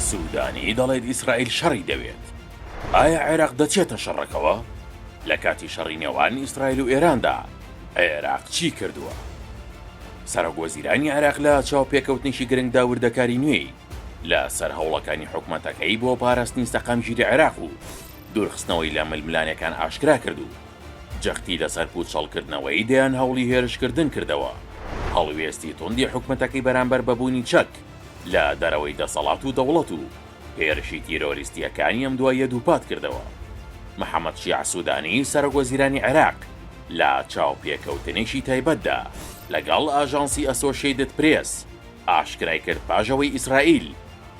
سوودانی دەڵێت ئیسرائیل شەڕی دەوێت، ئایا عێراق دەچێتە شەڕەکەوە؟ لە کاتی شەڕی نێوان ئیسرائیل و ئێراندا عێراق چی کردووە؟ سەرۆکوەزیرانی عێراق لە چاوپێکەوتنێکی گرنگدا وردەکاری نوێی لە سەر هەوڵەکانی حکومەتەکەی بۆ پاراستنی سەقامگیری عێراق و دوورخستنەوەی لە ململانێکان ئاشکرا کرد و جەختی لەسەر پووچەڵکردنەوەی دەیان هەوڵی هێرشکردن کردەوە، هەڵوێستی توندی حکومەتەکەی بەرامبەر بە بوونی چەک لە دەرەوەی دەسەڵات و دەوڵەت و هێرشی تیرۆریستییەکانی ئەم دواییە دووپات کردەوە. محەمەد شیاع سوودانی، سەرۆکوەزیرانی عێراق لە چاوپێکەوتنێکی تایبەتدا لەگەڵ ئاژانسی ئەسۆشیەیتد پرێس ئاشکرای کرد پاش ئەوەی ئیسرائیل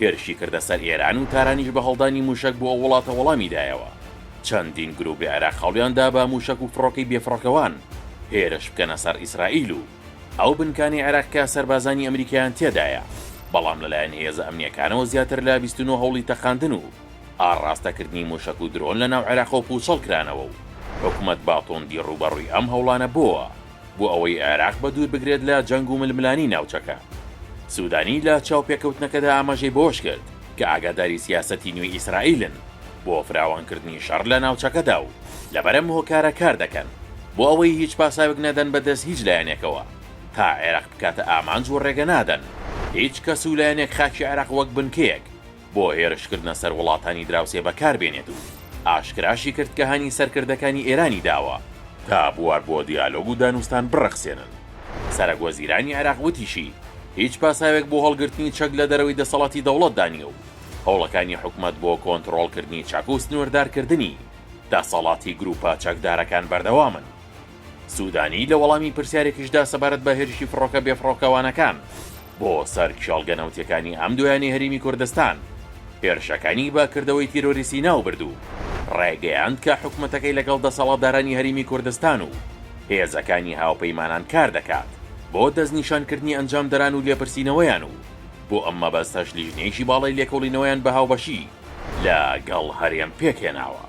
هێرشی کردە سەر ئێران و تارانیش بە هەڵدانی مووشەک بۆ ئەو وڵاتە وەڵامی دایەوە. چەندین گرووپی عێراق هەوڵیان دا بە مووشەک و فڕۆکەی بێفڕۆکەوان هێرش بکەنە سەر ئیسرائیل و ئەو بنکانەی عێراق کە سەربازانی ئەمریکایان تێدایە، بەڵام لەلایەن هێزە ئەمنییەکانەوە زیاتر لە 29 هەوڵی تەقاندن و ئاڕاستەکردنی مووشەک و درۆن لەناو عێراقەوە پووچەڵ کرانەوە و حکومەت بە توندی ڕووبەڕووی ئەم هەوڵانە بۆوە. بۆ ئەوەی عێراق بەدوور بگرێت لە جەنگ و ململانێی ناوچەکە. سودانی لە چاوپێکەوتنەکەدا ئاماژەی بەوەشکرد کە ئاگاداری سیاسەتی نوێی ئیسرائیلن بۆ فراوانکردنی شەڕ لە ناوچەکەدا و لەبەر ئەم هۆکارە کاردەکەن بۆ ئەوەی هیچ پاساوێک نەدەن بە دەست هیچ لایەنێکەوە تا عێراق بکاتە ئامانج و ڕێگە نادەن هیچ کەس و لایەنێک خاکی عێراق وەک بنکەیەک بۆ هێرشکردنە سەر وڵاتانی دراوسێ بەکاربێنێت و ئاشکراشی کرد کە هانی سەرکردەکانی ئێرانی داوە تا بوار بۆ دیالۆگ و دانوستان بڕەخسێنن. سەرەک وەزیرانی عێراق وتیشی، هیچ پاساوێک بۆ هەڵگرتنی چەک لە دەرەوەی دەسەڵاتی دەوڵەتدا نییە و هەوڵەکانی حکومەت بۆ کۆنتڕۆڵکردنی چەک و سنووردارکردنی دەسەڵاتی گرووپە چەکدارەکان بەردەوامن. سوودانی لە وەڵامی پرسیارێکیشدا سەبارەت بە هێرشی فڕۆکە بێفڕۆکەوانەکان بۆ سەر کێڵگە نەوتییەکانی ئەم دوایانەی هەرێمی کوردستان، هێرشەکانی بە کردەوەی تیرۆریستی ناوبرد و ڕایگەیاند کە حکومەتەکەی لەگەڵ دەسەڵاتدارانی هەرێمی کوردستان و هێزەکانی هاوپەیمانان کاردەکات بۆ دەستنیشانکردنی ئەنجامدەران و لێپرسینەوەیان و بۆ ئەم مەبەستەش لیژنەیەکی باڵای لێکۆڵینەوەیان بە هاوبەشی لەگەڵ هەرێم پێکهێناوە.